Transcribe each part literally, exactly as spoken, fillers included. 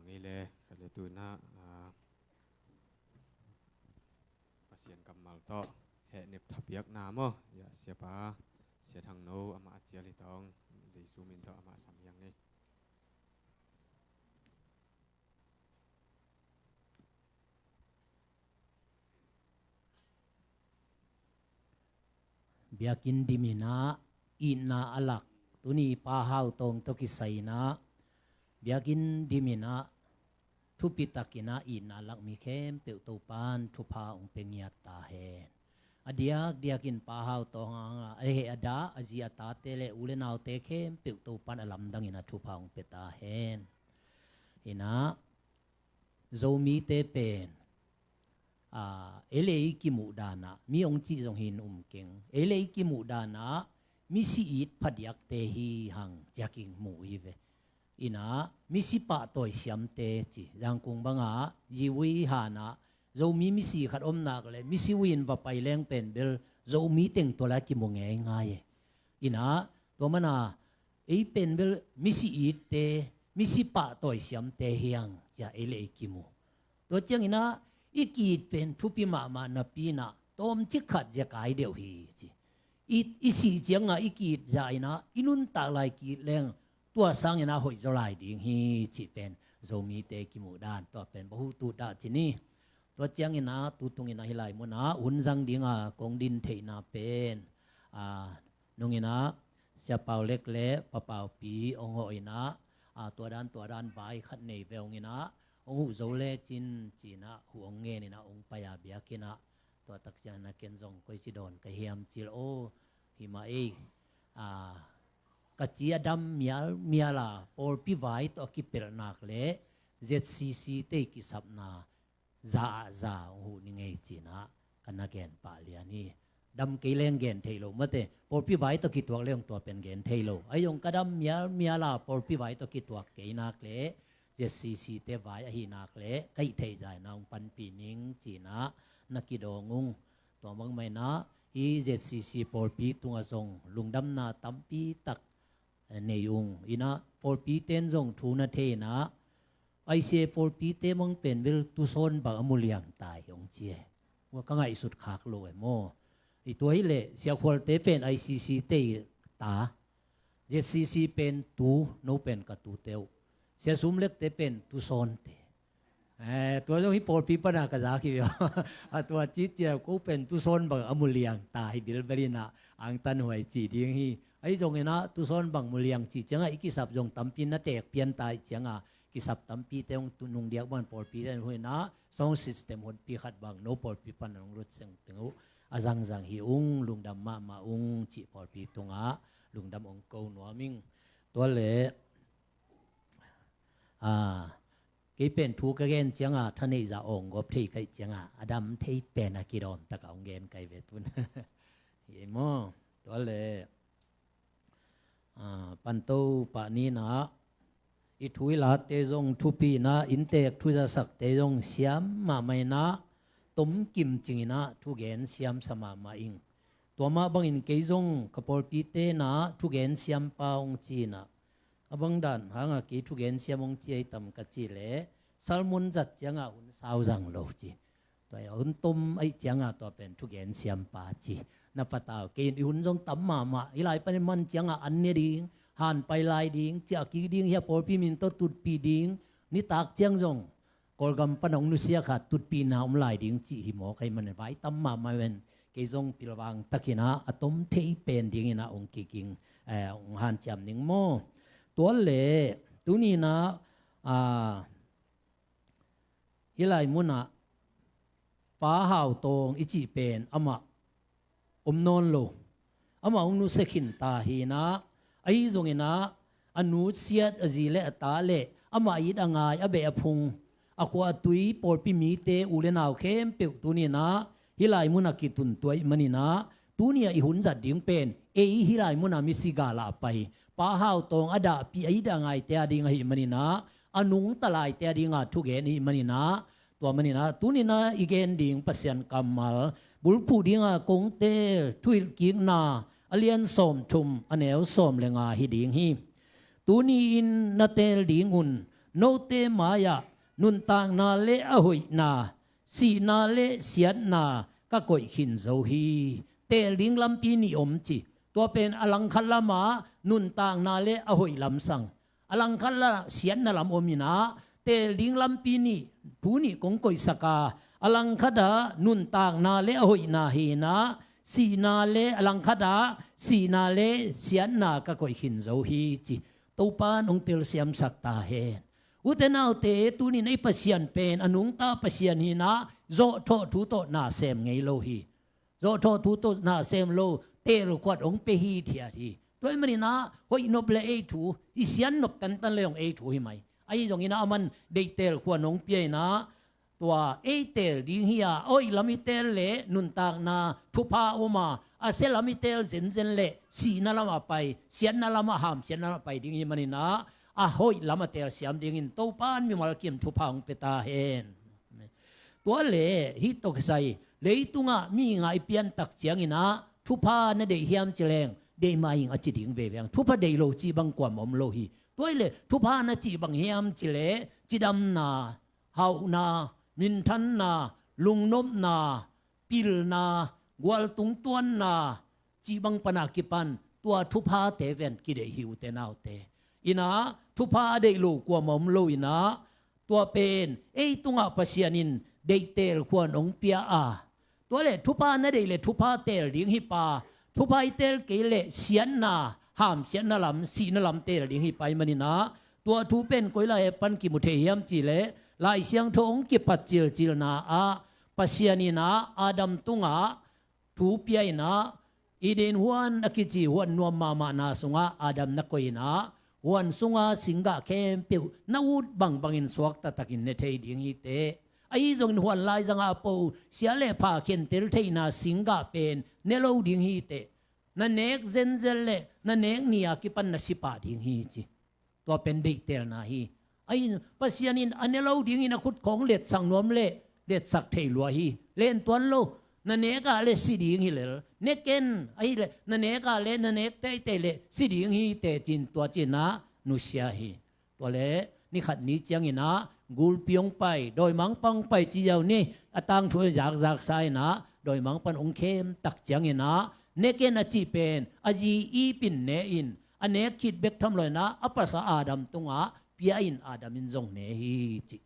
Ngei le, ka le tu inah, ah, Pasian kammal tawh hehnep thapiakna maw? Ya, siapa, Sia Thang No, amah a cial hi tawng, Jesu min tawh amah sam hiang ni. Biakinn dim inah itna a lak, tuni Pa Hau Tawng tawh kisai inah biakinn dim inah thupi takin ah itna a lak mi khempeuh Topan thupha hong pia ngiat ta hen. A diakdiakin Pa Hau Tawng hangah a heh a dah a zi a tate le u le naute khempeuh Topan a lamdang inah thupha hong pia ta hen. Inah Zomite pen, ah, ei le ei kimuh danah mi hong cih zong hi in um keng. Ei le ei kimuh danah misi it phadiakte hi hang ciakin mu hi ve. Inah misi pahtawi siamte ci. Zangkung bangah Zivui hanah Zomi misi khat om nak le misi ui in va pai leng pen bel Zomi teng tua lai kimu ngeingai e. Inah tua mana ei pen bel misi itte, misi pahtawi siamte hi hang cia ei le ei kimu. Tua cianginah i ki-it pen thupi mahmah napi inah tawmcik khat zia kai deuh hi ci. I, i sih ciangah i ki-it zah inah i nuntak lai ki-it leng tua sanginah hoih zaw lai ding hi cih pen Zomite kimuh dan tua pen bahutu dah ci ni. Tua cianginah tutunginah hih lai munah hun zang dinga kong din theihna pen, ah, nunginah Sia Pau Lek le Pa Pau Pi hong hawh inah, ah, tua dan tua dan vai khat nei ve hong inah hong huh zo lecin cinah huh hong ngen inah hong pai a biakinnah tua tak cianginah ken zong koici dawn ka hiam cil aw, hi mah ei, ah, ka ci a dam mialmial a pawlpi vai tawh a kipelh nak le Z C C te kisapna za ah za hong huh ni ngei cinah ka na gen pah lian hi. Dam kei leng gen thei lo mate, pawlpi vai tawh kituak leng tua pen gen thei lo. Ahi zong ka dam mialmial a pawlpi vai tawh kituak kei nak le Z C C te vai ahi nak le ka hih theih zah inah hong panpih ning cinah na kidawng ung. Tua bangmah inah hih Z C C pawlpi tungah zong lungdamna tampi tak nei ung. Inah pawlpite in zong thu na thei inah I C A pawlpite mang pen bel tusawn bang a mu liang ta hi hong ci e. Ua ka ngaihsut khak lo e maw. I tua hileh siakhualte pen I C C te ta, Z C C pen tu, no pen ka tute uh. Sia Sum Lekte pen tusawnte. Eh, tua zong hih pawlpi pana ka zak hi a tua cicia ko pen tusawn bang a mu liang ta hi bilbel inah angtan huai ci ding hi. Ahi zonginah tusawn bang mu liang ci ciangah i kisap zong tampi na teek pian ta hi ciangah kisap tampite hong tu nung diak bang pawlpite hong huinah sound system honpi khat bang no pawlpi pan hong lut seng teng uh a zangzang hi ung, lungdam mahmah ung cih pawlpi tungah lungdam hong ko nuam ing. Tua leh, ah, kei pen thu ka gen ciangah thaneih zah awng gawp thei kaih ciangah a dam thei pen a kidawm takah hong gen kai ve tun. Hi ei maw? Tua leh, ah, panto pah ninah i thu i late zong thupi inah inntek thuzasakte zong siam mahmah inah tomkim cinginah thugen siamsa mahmah ing. Tua mah bangin kei zong ka pawlpite inah thugen siampa hong ci inah a bang dan hangah kei thugen siam hong ci ahi tam ka cih leh sermon zat ciangah hun sau zang lo ci. Tua hi a hun tom ahi ciangah tua pen thugen siampa ci. Na patau kei in i hun zong tam mahmah hih lai panin man ciangah an ne ding, han pai lai ding, ciah kik ding hi a pawlpi min tawh tutpih ding, nitak ciang zong Kawlgam pan hong nusia kha tutpihna om lai ding cih hi mawk ahi manin vai tam mahmah ven kei zong pilvang takinah a tom thei pen dinginah hong kiking, eh, hong hanciam ning maw? Tua leh tuninah, ah, hih lai munah Pa Hau Tawng i cih pen amah om nawn lo. Amah hong nusia khin ta hi inah ahi zonginah a nusiat a zi le a ta le amah it a ngai a beh a phung a khua a tui pawlpi mite u le nau khempeuh tuninah hih lai munah kitun tua ih maninah tuni-ah i hun zat ding pen ei hih lai munah misi gal ah pai Pa Hau Tawng a dahpih a it a ngaite a ding ahi maninah a nungta laite a dinga thugen ahi maninah tua maninah tuninah i gen ding Pasian kammal bulphuh dinga kong teel thuhilhkikna a lian sawmthum a neu sawm le nga hi ding hi. Tuni-in na teel ding un Note mai-ah nuntakna le a hoihna, sihna le siatna ka koih khin zo hi. Teel ding lampi nih om ci. Tua pen a langkhat lamah nuntakna le a hoih lam sang, a langkhat lamah siatna lam om inah, teel ding lampi nih, thu nih kong koihsak a, a langkhat ah nuntakna le a hoihna hi inah, sihna le, a langkhat ah sihna le siatna ka koih khin zo hi ci. Topa in hong telsiamsak ta hen. Ute naute, tunin ei Pasian pen a nungta Pasian hi inah, zawhthawh thu tawh na sem ngei lo hi. Zawhthawh thu tawh na sem lo, teelkhuan hong pia hithiat hi. Tua ahih manin ah hoih nop le ei thu, i siat nop tantan le zong ei thu hi mai. Ahi zongin ah aman deih teelkhuan hong pia inah, tua ei teel ding hi a, a hoih lam i teel le nuntakna thupha om a, a sia lam i teel zenzen le sihna lamah pai, siatna lamah, hamsiatna lamah pai ding hi manin ah, a hoih lam a telsiam dingin Topa in mimal kim thupha hong pia ta hen. Tua le hih tawh kisai, leitungah mi ngah i piantak ciangin ah thupha na deih hiam ci leng, deih mah ing a ci ding veve hang. Thupha deih lo cih bang kuamah om lo hi. Tua hi le thupha na cih bang hiam ci le, cidamna, hauhna, minthanna, lungnopna, pilna, gualtung tuanna cih bang pan a kipan tua thuphate pen kideih hi, ute naute. Inah thupha a deih lo kuamah om lo inah, tua pen ei tungah Pasian in deih teelkhuan hong pia a, tua le thupha na deih le thupha teel ding hi pa, thupha i teel kei le siatna, hamsiatna lam, sihna lam teel ding hi pa ahih manin ah, tua thu pen koi lai pan kimu thei hiam ci le, Lai Siangtho hong kipat cilcilna ah Pasian inah Adam tungah thu pia inah, Eden huan a kici huan nuam mahmahna sungah Adam na koih inah, huan sunga singgah khempeuh na ut bangbangin suak taktakin ne thei ding hi teh. Ahi zongin huan laizangah a po sia le pha khentel theihna singgah pen ne lo ding hi teh. Na nek zenzen le na nek ni a kipan na si pah ding hi ci. Tua pen deihtelna hi. Ahi, Pasian in a ne lo dingin a khut khawng letsak nuam le letsak thei lua hi. Len tuan lo, na nek a le si ding hi lel. Ne ken, ahi le, na nek a le, na nek teitei le si ding hi teh ci-in tua ci-in ah nusia hi. Tua le ni khat ni ciangin ah gulpi hong pai, dawimangpa hong pai ci ziau ni, a tangthu zakzaksa in ah dawimangpa in hong khem tak ciangin ah, ne ken a cih pen a zi ip in ne in, a nek khit bek tham lo in ah a pasal Adam tungah pia in Adam in zong ne hi ci.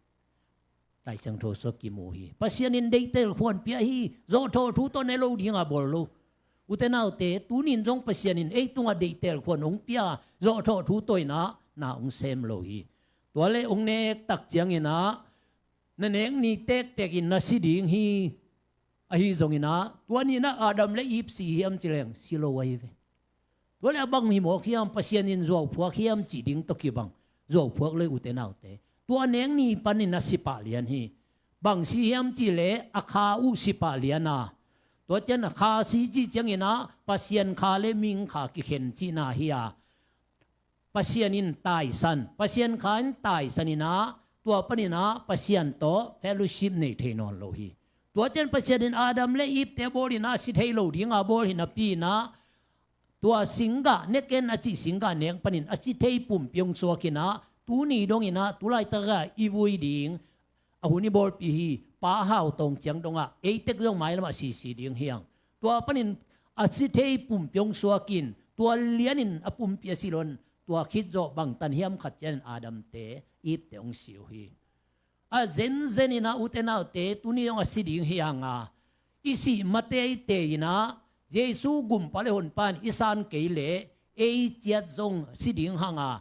Lai Siangtho sungah kimu hi. Pasian in deih teelkhuan pia hi. Zawhthawh thu tawh ne lo ding a bawl lo. Ute naute, tunin zong Pasian in ei tungah deih teelkhuan hong pia, zawhthawh thu tawh in ah na hong sem lo hi. Tua le hong nek tak ciangin ah, na nek ni tektek in na si ding hi. Ahi zongin ah, tua ni-in ah Adam le Eve si hiam ci leng si lo ahi ve. Tua le a bang hi mawk hiam, Pasian in zuauphuak hiam cih ding tawh kibang. Zuauphuak lo hi, ute naute. Tua nek ni panin a si pah lian hi. Bang si hiam cih leh a kha uh si pah lian a. Tua ciang a kha si cih ciangin ah Pasian kha le mihing kha kikhen cihna hi a. Pasian in taisan, Pasian kha in taisan in ah, tua panin ah Pasian tawh fellowship nei thei nawn lo hi. Tua ciang Pasian in Adam le Eve te bawl in ah si thei lo ding a bawl hi napi in ah, tua singgah, ne ken a cih singgah nek panin a si thei pumpi hong suak in ah, tuni dong in ah, tu laitak a i vui ding, a hun i bawlpih hi, Pa hautawng ciang dong ah, ei tek zong mailam ah sisi ding hi hang. Tua panin a si thei pumpi hong suak in, tua lianin a pumpi a si lo in, tua khit zawh bangtan hiam khat ciangin Adam te, Eve te hong si uh hi. A zenzen in ah, ute naute, tuni dong a si ding hi hang a, i sih ma teitei in ah, Jesu Gumpa le Honpa in i san kei leh, ei ciat zong si ding hang a,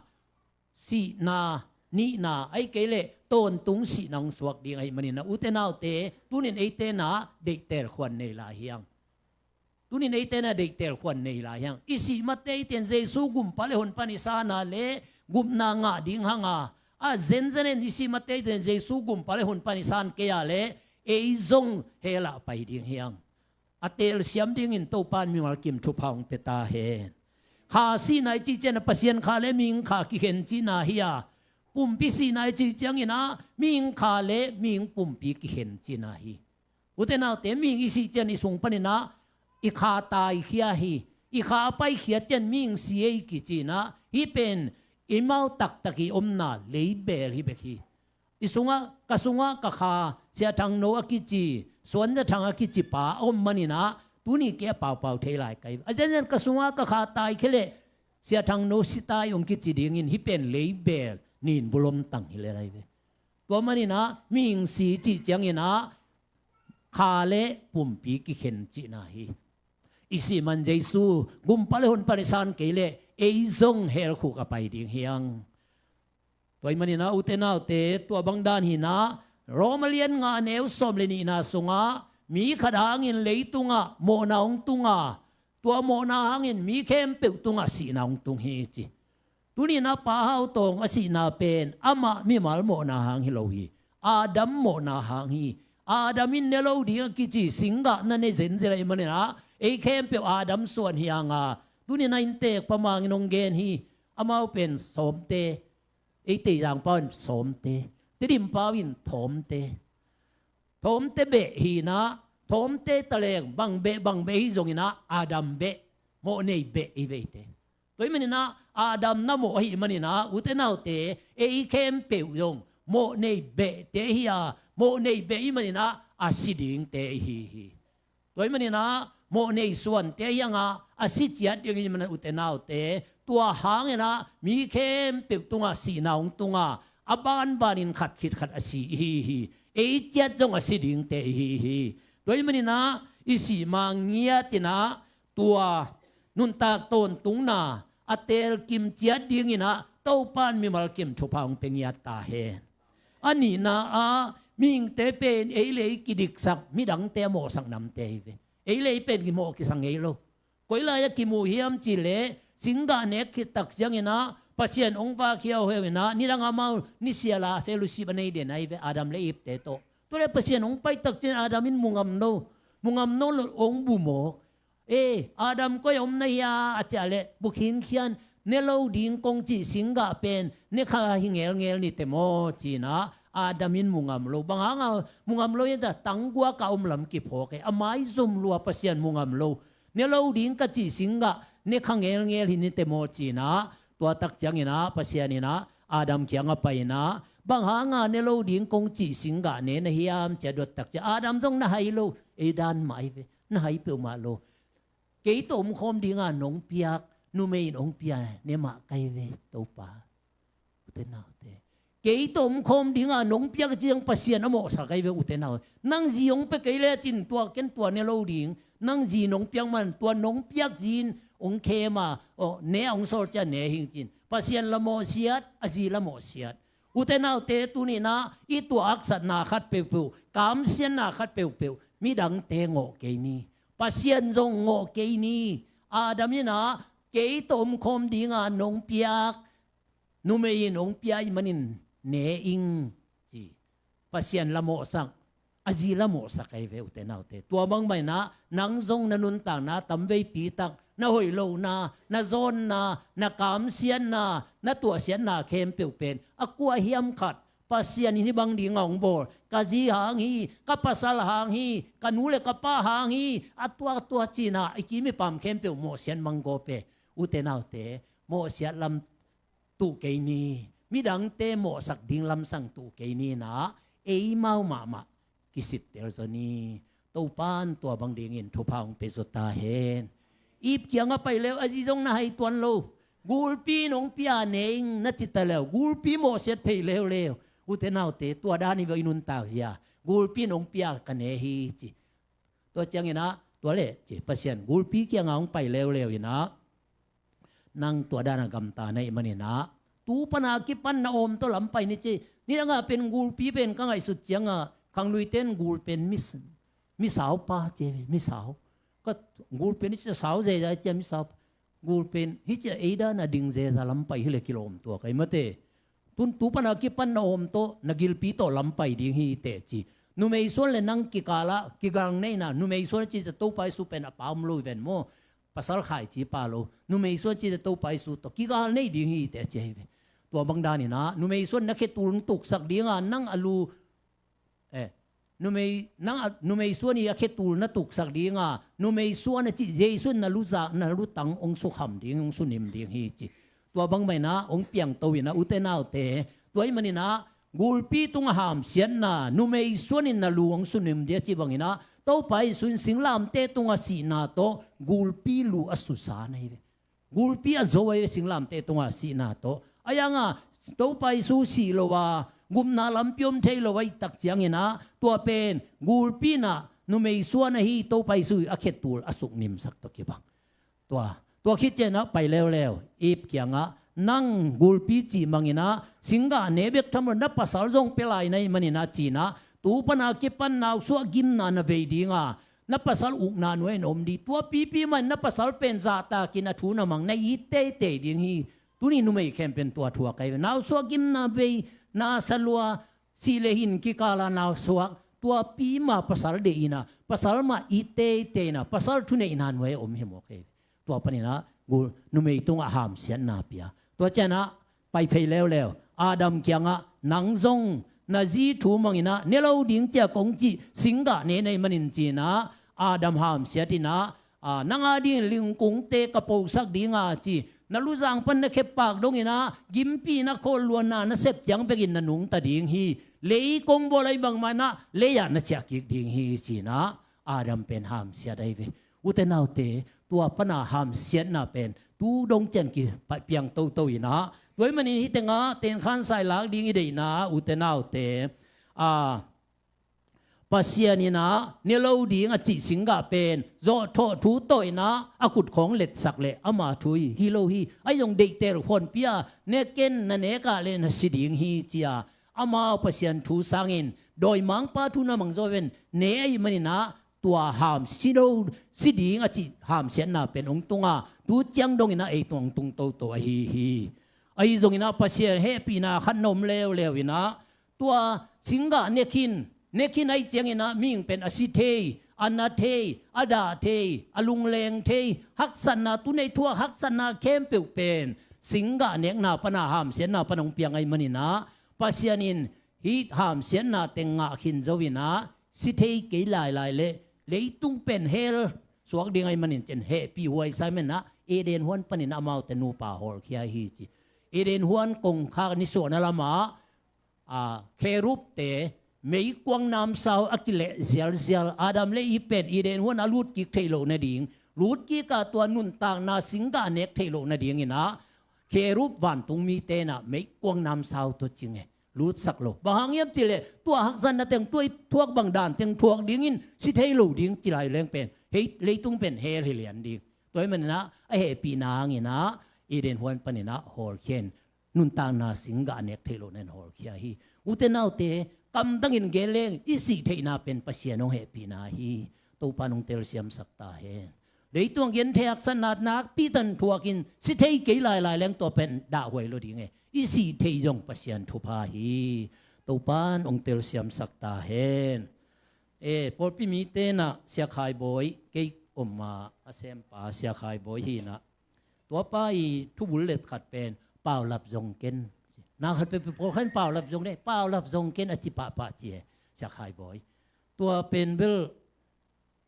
sihna, nihna, ahih kei leh tawntung sihna hong suak ding ahih manin ah, ute naute, tunin eite in ah deihtel khuan nei lai hi hang. Tunin eite in ah deihtel khuan nei lai hi hang. I sih ma teitei in Jesu Gumpa le Honpa in i san a leh gupna ngah ding hang a, a zenzen in i sih ma teitei in Jesu Gumpa le Honpa in i san kei a leh ei zong hell ah pai ding hi hang. A telsiam dingin Topa in mimal kim thupha hong pia ta hen. Kha sihna i cih ciangin ah Pasian kha le mihing kha kikhen cihna hi a, pumpi sihna i cih ciangin ah mihing kha le mihing pumpi kikhen cihna hi. Ute naute, mihing i sih ciang i sung panin ah i kha taikhia hi. I kha a paikhiat ciang mihing si ei kici in ah, hih pen Eimau taktak i omna leibel hi bek hi. I sungah, ka sungah ka kha, Sia Thang No a kici, Suan Za Thang a kici pa a om maninah, tuni kei a paupau thei lai kai. A zenzen ka sungah ka kha tai khe leh, Sia Thang No si tai ong kici dingin hih pen leibel, nin bulom tang hi le lai ve. Tua maninah, mihing si cih cianginah, kha le pumpi kikhen cihna hi. I sih man Jesu, gumpa le honpa i san kei leh, ei zong hell khuk a pai ding hiang. Tua ahih maninah, ute naute, tua bang dan hinah, Rom a lian nga neu sawm le nihna sungah, mi khat hangin leitungah mawhna hong tunga, tua mawhna hangin mi khempeuh tungah sihna hong tung hi ci. Tuninah Pa Hau Tawng a sihna pen, amah mimal mawhna hang hi lo hi. Adam mawhna hang hi. Adam in ne lo ding a kici singgah na ne zenzel ahih maninah, ei khempeuh Adam suan hi hanga. Tuninah inntek pa Mang in hong gen hi. Amau pen sawmte. Ei Teizang pau in sawmte, Tedim pau in thawmte. Thawmte beh hinah, thawmte taleng bang beh bang beh hi zonginah Adam beh, mawh nei beh hi veite. Tua ahih maninah Adam na mawh ahih maninah, ute naute, ei khempeuh zong mawh nei behte hi a, mawh nei beh ahih maninah a si dingte i hi hi. Tua ahih maninah mawh nei suante hiangah a si ciat ding ahih maninah, ute naute, tua hanginah mi khempeuh tungah sihna hong tunga, a banbanin khat khit khat a si i hi hi. Ei ciat zong a si dingte i hi hi. Tua ahih maninah i sih ma ngiatinah tua nuntak tawntungna a telkim ciat dinginah Topan mimal kim thupha hong pia ngiat ta hen. A nihna ah mihingte pen ei le ei kidiksak, midangte a mawhsak namte hi ve. Ei le ei pen kimawh kisa ngei lo. Koi lai-ah kimu hiam cih leh, singgah nek khit tak cianginah Pasian hong vak hiauhiau inah, nidang amau nisiala fellowship a nei den ahi ve, Adam le Eve te tawh. Tua leh Pasian hong pai tak ciangin Adam in mu ngam lo, mu ngam lo lo hong bu mawk. E, Adam, koi a om na hia? A ciah leh, bu khinkhian, ne lo ding kong cih singgah pen ne kha hi ngelngel ni te maw, ci-inah Adam in mu ngam lo. Bang hanga mu ngam lo hiam cih leh, tangguak a om lam kiphawk e. A maizum lua, Pasian mu ngam lo. Ne lo ding ka cih singgah ne kha ngelngel hi ni te maw, ci-inah tua tak cianginah Pasian inah Adam kiangah pai inah, bang hanga ne lo ding kong cih singgah ne na hiam, ci-a dot tak ciang Adam zong na hai lo. Ei dan mah hi ve, na hai peuhmah lo. Kei tawh omkhawm dinga nong piak numei in hong pia ne mah ka hi ve, Topa. Ute naute, kei tawh omkhawm dinga nong piak a ci ciang Pasian a mawhsak ahi ve, ute naute. Nang zi hong pia kei lecin tua, ken tua ne lo ding. Nang zi nong piak man, tua nong piak zi in hong khem a, aw, ne a hong sawl ciang ne hing cin. Pasian la mawhsiat, a zi la mawhsiat. Ute naute, tuninah i tuah haksatna khat peuhpeuh, kamsiatna khat peuhpeuh midangte ngawh kei ni. Pasian zong ngawh kei ni. Adam inah, kei tawh omkhawm dinga nong piak numei in hong pia ahih manin ne ing, ci. Pasian la mawhsak, a zi la mawhsak ahi ve, ute naute. Tua bang mah inah nang zong na nuntakna tamveipi tak, na hoih lohna, na zawnna, na kamsiatna, na tuahsiatna khempeuh pen a kua hiam khat Pasian in hih bang dinga hong bawl, ka zi hang hi, ka pasal hang hi, ka nu le ka pa hang hi, a tuaktuak cinah i kim i pam khempeuh mawhsiat mang gawp e. Ute naute, mawhsiat lam tuh kei ni, midangte mawhsak ding lamsang tuh kei ni inah, eimau mahmah kisittel zaw ni. Topan tua bang dingin thupha hong pia zaw ta hen. Eve kiangah pai leu, a zi zong na hai tuan lo. Gulpi in hong pia ne ing na ci ta leu, gulpi mawhsiat phei leuleu. Ute naute, tua dan hi ve i nuntak zia. Gulpi in hong pia ka ne hi, ci. Tua cianginah, tua leh, ci, Pasian gulpi kiangah hong pai leuleu inah, nang tua dana gamta na hih maninah, tu pana kipan na awm tawh lam pai ni, ci. Nidangah pen gulpi pen ka ngaihsut ciangah, khangluite in gul pen mi s-, misaupa, ci, misau. Ka gul pen ni, ci, sau zeza, ci, misau. Gul pen hi ciah ei dana ding zeza lam pai hi leh kilawm tuak ahi mate. Tun tu pana kipan na awm tawh, na gilpi tawh lam pai ding hi teh, ci. Numei suan le nang kikalah kigal neihna, numei suan a ci ciah Topa Jesu pen a pa om lo hi ven maw. Pasal khaici pa lo. Numei suan a ci ciah Topa Jesu tawh kigal nei ding hi teh, ci ahi ve. Tua bang daninah numei suan na khetul tuksak dinga nang a lu Eh, numei, nang a, numei suan i a khetul na tuksak dinga, numei suan a cih Jesu in na luza, na lutang hong sukham ding, hong sunim ding hi ci. Tua bangmah inah hong piangto inah, ute naute, tua ahih maninah gulpi tungah hamsiatna, numei suanin na lu hong sunim dia cih banginah Topa Jesu in singlamteh tungah sihna tawh gulpi lu a susa na hi ve. Gulpi a zo ahi ve, singlamteh tungah sihna tawh. Ahi hangah Topa Jesu sih lo a gupna lampi om thei lo ahih tak cianginah tua pen gulpi inah numei suan ahi Topa Jesu a khetul a suknimsak tawh kibang. Tua, tua khit cianah pai leuleu Eve kiangah, nang gulpi cih manginah singgah ne bek tham lo, na pasal zong pia lai na hih maninah cinah, tu pana kipan nausuah gimna na vei dinga, na pasal ukna nuai-in om ding. Tua pipi mah in na pasal pen zahtakin a thu na mang, na it teitei ding hi. Tuni numei khempeuh tua thuak ahi ve. Nausuah gimna vei, na sa lua, sih le hin kikala nausuak, tua pi mah pasal deih inah, pasal mah it teitei inah, pasal thuneihna nuai om hi mawk hi. Tua paninah gul, numei tungah hamsiatna pia. Tua cianah pai phei leuleu Adam kiangah, nang zong na zi thu manginah ne lo ding cia kong cih singgah ne na hih manin cinah, Adam hamsiat inah, a, nang a dingin lingkungte ka posak dinga ci, na luzang pan na kheppak donginah gimpi na khawl luanna na sep ciang bekin na nungta ding hi. Lei kong bawl ahi bangmah inah lei-ah na ciah kik ding hi cinah, Adam pen hamsiat ahi ve. Ute naute, tua pana hamsiatna pen tu dong ciang kipiang toto inah, tua ahih manin hih tengah tenkhan sai lak ding i deihna, ute naute, a, Pasian inah ne lo ding a cih singgah pen zawhthawh thu tawh inah a khut khawng letsak leh ama thu hi, hi lo hi. Ahi zong deihtel khuanpi a, ne ken, na nek ah leh na si ding hi cia, amau Pasian thu sangin dawimangpa thu na mang zaw ven, ne ahih maninah tua hamsi lo, si ding a cih hamsiatna pen hong tunga, tu ciang donginah ei tungah hong tung toto ahi hi. Ahi zonginah Pasian hehpihna khat na om leuleu inah, tua singgah ne khin, ne khin ahih cianginah mihing pen a si thei, a na thei, a dah thei, a lungleng thei, haksatna, tu-in ei thuak haksatna khempeuh pen singgah nekna pana, hamsiatna pana hong piang ahih maninah, Pasian in hih hamsiatna teng ngah khin zo inah, si thei kei lailai leh leitung pen hell suak ding ahih manin cin hehpih huai sa ahih maninah Eden huan panin amaute nupa hawlkhia hi ci. Eden huan kongkhak nisuahna lamah, a, kherubte meikuang namsau a kileh zialzial, Adam le Eve pen Eden huan a lutkik theih loh nading, lutkik a tua nuntakna singgah nek theih loh nadinginah kherub vantungmite inah meikuang namsau tawh cing e. Lutsak lo. Bang hang hiam cih leh tua haksatna teng, tua i thuak bang dan teng thuak dingin si thei lo ding ci lai leng pen, hei, leitung pen hell hi lian ding. Tua ahih maninah a hehpihna hanginah Eden huan paninah hawlkhia in, nuntakna singgah nek theih lohna in hawlkhia hi. Ute naute, kamdangin gen leng i sih theihna pen Pasian hong hehpihna hi. Topa in hong telsiamsak ta hen. Leitung a genthei haksatna nakpi takin thuakin si thei kei lailai leng tua pen dahhuai lo ding e. I sih theih zong Pasian thupha hi. Topa in hong telsiamsak ta hen. E, pawlpi mite inah Sia Khai Bawi, kei om a, a sempa Sia Khai Bawi hi inah, tuapa i thubul let khat pen, paulap zong ken. Na khat peuhpeuh pawlkhat in paulap zong le, paulap zong ken a ci pahpah ci e, Sia Khai Bawi. Tua pen bel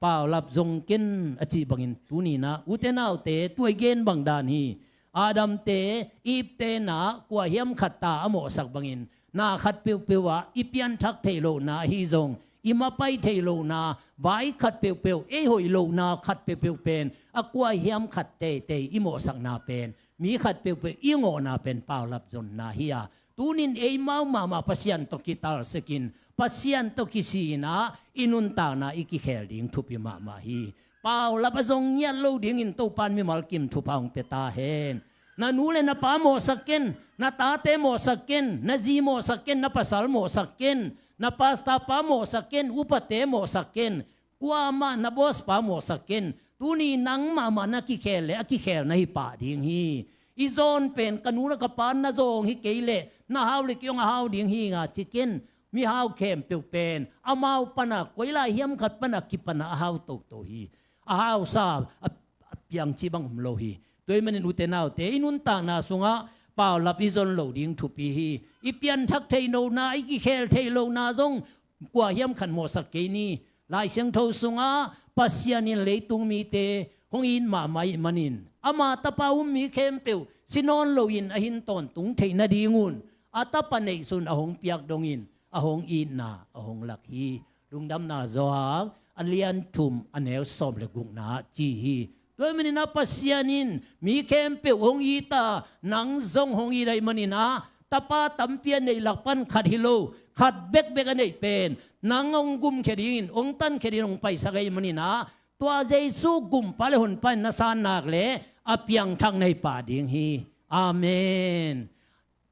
paulap zong ken a cih bangin tuninah, ute naute, tua i gen bang dan hi. Adamte, Evete inah kua hiam khat ta a mawhsak bangin, na khat peuhpeuh ah i pianthak theih lohna ahi zong, i mapai theih lohna, vai khat peuhpeuh, ei hoih lohna khat peuhpeuh pen a kua hiam khat teitei i mawhsakna pen mi khat peuhpeuh i ngawhna pen paulap zonna hi a, tunin eimau mahmah Pasian tawh kitalsekin, Pasian tawh kisi inah i nuntakna i kikhel ding thupi mahmah hi. Paulap a zong ngiat lo dingin Topa in mimal kim thupha hong pia ta hen. Na nu le na pa mawhsak ken, na tate mawhsak ken, na zi mawhsak ken, na pasal mawhsak ken, na pastor pa mawhsak ken, upate mawhsak ken, kuamah na boss pa mawhsak ken. Tuni nang mahmah na kikhel le a kikhel na hi pah ding hi. I zawn pen ka nu le ka pa na zawng hi kei leh na hau le kei hong a hau ding hi nga ci ken. Mihau khempeuh pen amau pana, koi lai hiam khat pana kipana a hau toto hi. A hausa a, a piang cih bang om lo hi. Tua ahih manin ute naute, i nuntakna sungah paulap i zon loh ding thupi hi. I pianthak theih lohna, i kikhel theih lohna zong kua hiam khat mawhsak kei ni. Lai Siangtho sungah Pasian in leitung mite hong it mahmah ahih manin, Ama tapa um mi khempeuh si nawn loin a hin tawntung theih nadingun a tapa neihsun a hong piak dongin a hong itna a hong lak hi. Lungdamna Johan a lian thum a neu sawm le gukna ci hi. Tua ahih manin ah Pasian in mi khempeuh hong it a, nang zong hong it ahih manin ah tapa tampi a neih lak pan khat hi lo, khat bekbek a neih pen nang hong gumkhia dingin, hong tankhia dingin hong paisak ahih manin ah tua Jesu gumpa le honpa in na san nak leh a piangthak na hi pah ding hi. Amen.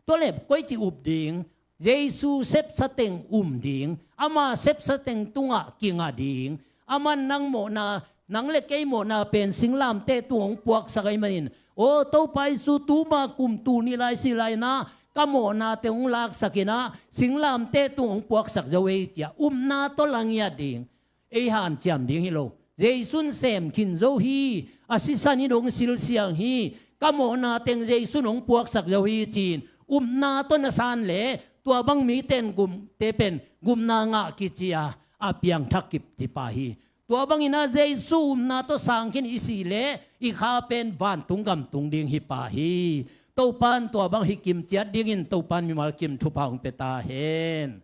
Tua leh koici up ding? Jesu sepsa teng um ding, ama sepsa teng tungah kinga ding. Aman nang mawhna, nang le kei mawhna pen singlamteh tung hong puaksak ahih manin, aw Topa Jesu, tuma kum tul nih lai si lai-in ah ka mawhna teng hong laksak in ah singlamteh tung hong puaksak zo ei, ci-a upna tawh la ngiat ding. Ei hanciam ding hi lo. Jesu in sem khin zo hi. A sisan in hong silsiang hi. Ka mawhna teng Jesu in hong puaksak zo hi, ci-in upna tawh na san leh tua bang mite in gumte pen gupna ngah kici a, a piangthak kici pah hi. Tua bangin ah Jesu upna tawh sang khin i sih leh i kha pen vantung gam tung ding hi pah hi. Topa in tua bang hi kim ciat dingin Topa in mimal kim thupha hong pia ta hen.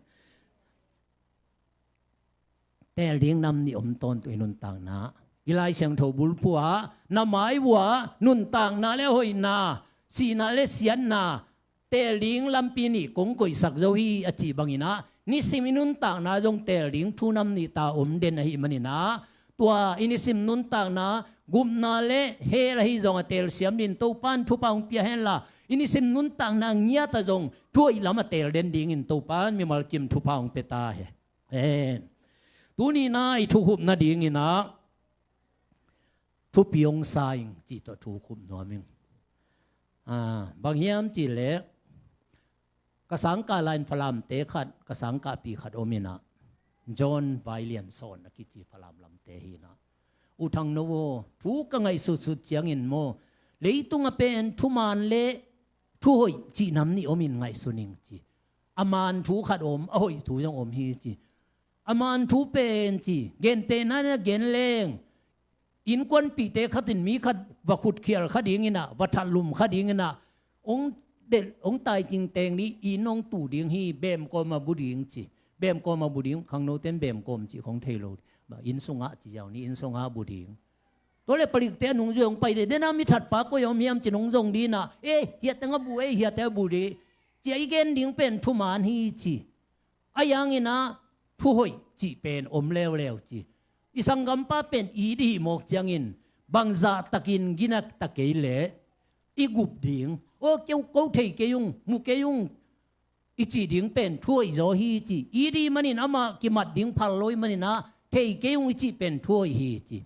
Teel ding nam nih om tawntung i nuntakna. I Lai Siangtho bulphuh ah na mai uh ah nuntakna le hoihna, sihna le siatna, teel ding lampi nih kong koihsak zo hi, a cih bangin ah nisim i nuntakna zong teel ding thu nam nih ta om den ahih manin ah tua i nisim nuntakna gupna le hell ahi zong a teelsiam dingin Topa in thupha hong pia hen la, i nisim nuntakna ngiat ah zong thu hoih lam a teel den dingin Topa in mimal kim thupha hong pia ta hen. Hen. Tuni-in ah i thukhupna dingin ah thupi hong sa ing cih tawh thukhup nuam ing. Ah, bang hiam cih leh ka sangkah lai-in Falamte khat, ka sangkahpi khat om in ah, John Vailiansawn a kici Falam lamte hi in ah, U Thangno aw, thu ka ngaihsutsut ciangin maw, leitung ah pen thuman le thuhoih cih nam nih om in ngaihsun ing, ci. A man thu khat om, a hoih thu zong om hi, ci. A man thu pen, ci, gentehna in a gen leng, innkuanpihte khat in mi khat va khutkhial kha dingin ah, va thatlum kha dingin ah, hong delh, hong taicing teng ni inn hong tuh ding hi, bemkawm a bu ding, ci. Bemkawm a bu ding, khangnote in bemkawm cih khong thei lo. Inn sungah ci ziau ni, inn sungah bu ding. Tua leh palikte a nungzui hong pai deh, den a mi thatpa koi a om hiam ci-in hong zong ding in ah, ei, hiah teng a bu, ei, hiah teng a bu ding, ci-a i gen ding pen thuman hi, ci. Ahi hangin ah thuhoih cih pen om leuleu, ci. I sanggampa pen it i hih mawk ciangin bangzah takin gina ta kei leh i gup ding. Aw, kei, ko thei kei ung, mu kei ung, i cih ding pen thuhoih zaw hi, ci. It i hih manin amah kimat ding phal lo ahih manin ah thei kei ung i cih pen thuhoih hi, ci.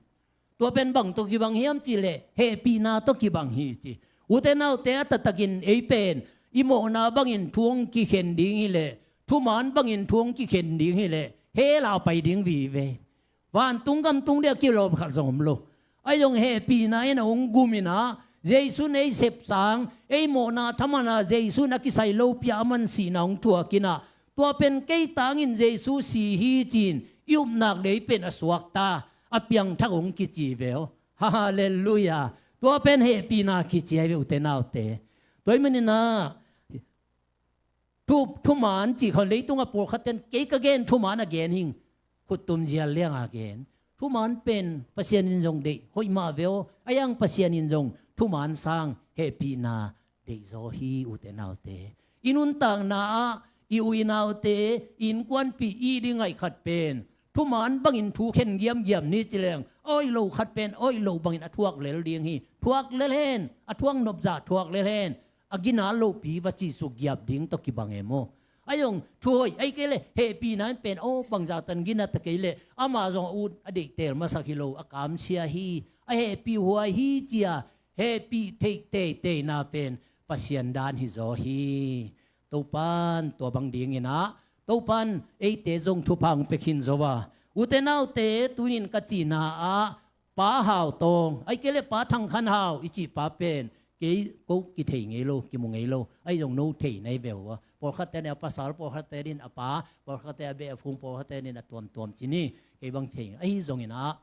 Tua pen bang tawh kibang hiam cih leh hehpihna tawh kibang hi, ci. Ute naute, a taktakin ei pen i mawhna bangin thu hong kikhen ding hi leh, thuman bangin thu hong kikhen ding hi leh, hell ah pai ding vive. Vantung gam tung ding a kilawm khat zong om lo. Ahi zong hehpihna in a hong gum in ah, Jesu in ei sepsang, ei mawhna thaman a Jesu in a kisai lopi a aman sihna hong thuak in ah, tua pen kei tangin Jesu si hi, ci-in i upnak lei pen a suakta, a piangthak hong kici ve aw. Halleluiah. Tua pen hehpihna kici hi ve, ute naute. Tua ahih manin ah thu, thuman cih khawng leitung a pawlkhatte in kei ka gen thuman a gen hi ing, khuttum zial liang a gen. Thuman pen Pasian in zong deih hoih mah ve aw. Ahi hang Pasian in zong thuman sang hehpihna deihzaw hi, ute naute. I nuntakna ah i u i naute, i innkuanpih, i ding ngaih khat pen thuman bangin thu khen giamgiam ni ci leng, a hoih lo khat pen a hoih lo bangin a thuak lel ding hi. Thuak lel hen, a thuak nopzah thuak lel hen. A gina lopi va cihsuk giap ding tawh kibang e maw. Ahi zong thuhoih, ahih kei leh hehpihna in pen, aw, bangzah tan gina ta kei leh amah zong a ut a deihtel masak hi lo, a kamsia hi, a hehpih huai hi, ci-a hehpih theih teiteina pen Pasian dan hizaw hi. Topan tua bang dingin ah, Topan eite zong thupha hong pia khin zo a, ute naute, tunin ka cihna ah Pa Hau Tawng, ahih kei leh Pa Thang Khan Hau i cih pa pen kei, ko kithei ngei lo, kimu ngei lo. Ahi zong no thei na hi ve uh a, pawlkhatte in a pasal, pawlkhatte in a pa, pawlkhatte a beh a phung, pawlkhatte in a tuamtuam ci ni. Kei bang thei ngei. Ahi zongin ah,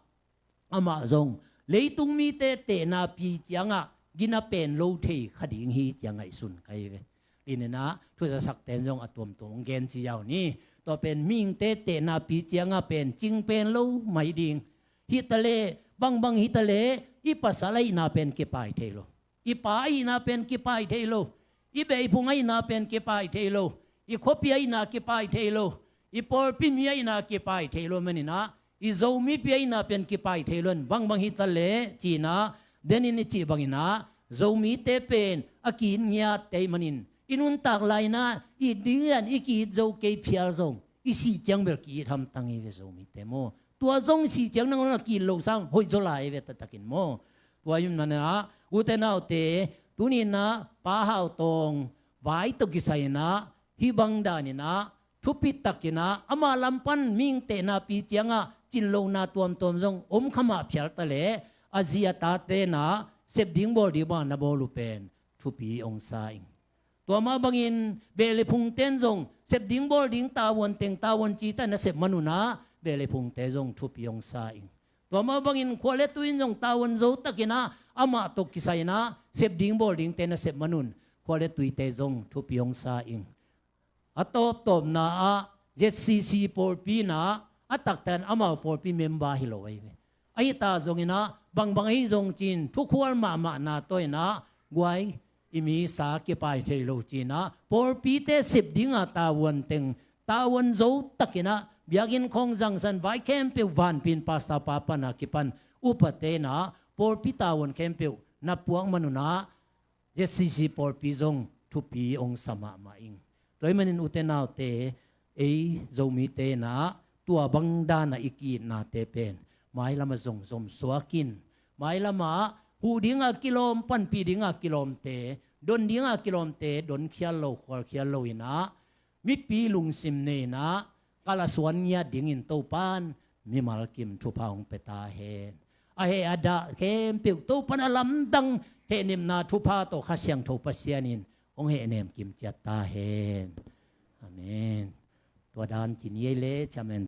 amah zong Leitung mite tehna pi ciangah gina pen lo thei kha ding hi ciang ngaihsun ka hi ve. Inah thuzasak ten zong a tuamtuam hong gen ci yau ni. Tua pen mihingte tehna pi ciangah pen cing pen lo mai ding. Hitaleh bangbang hitaleh i pasal ahihna pen kipai thei lo. I pa ahihna pen kipai thei lo. I beiphung ahihna pen kipai thei lo. I khuapi ahihna kipai thei lo. I pawlpi mi ahihna kipai thei lo maninah i Zomipi ahihna pen kipai thei lo in bangbang hitaleh cinah denin i cih banginah Zomite pen a ki-it ngiat tei manin i nuntak lainah i dingian i ki-it zo kei phial zong i sih ciang bel ki-it hamtang hi ve Zomite maw. Tua zong sih ciang nangawn a ki-it lo sang hoih zaw lai ve taktakin maw. Tua in manah ute naute tuninah Pa Hau Tawng vai tawh kisai inah hih bang daninah thupi takinah ama lam pan mihing tehna pi ciangah cin lohna tuamtuam zong om kha mah phial taleh a zi a ta tenah sep ding bawl ding bang na bawl uh pen thupi hong sa ing. Tua mah bangin beh le phung ten zong sep ding bawl ding tavuan teng tavuan cita na sep manunah beh le phungte zong thupi hong sa ing. Tua mah bangin khua le tui in zong tavuan zo takinah amah tawh kisai inah sep ding bawl dingte na sep manun khua le tuite zong thupi hong sa ing. A tawptawpna ah Z C C pawlpi inah a taktan amau pawlpi member hi lo ahi ve. Ahi ta zonginah bangbang ahi zong cin thukhual mahmahna tawh inah guai i misa kipai thei lo cinah pawlpite sep dinga tavuan teng tavuan zo takinah biakinn khawng zangsan vai khempeuh vanpin pastor pa pana kipan upate inah pawlpi tavuan khempeuh na puak manunah Z C C pawlpi zong thupi hong sa mahmah ing. Tua ahih manin ute naute ei Zomite inah tua bang dana i ki-itnate pen mailam a zong zomsuak in mailamah huh dinga kilawm panpih dinga kilawmte don dinga kilawmte don khial lo khual khial lo inah mipi lungsim nei inah kalsuan ngiat dingin Topan mimal kim thupha hong pia ta hen. A heh a dah khempeuh Topan a lamdang hehnepna thupha tawh Kha Siangtho Pasian in hong hehnem kim ciat ta hen. Amen. Tua dan ci ni ei le ciamen.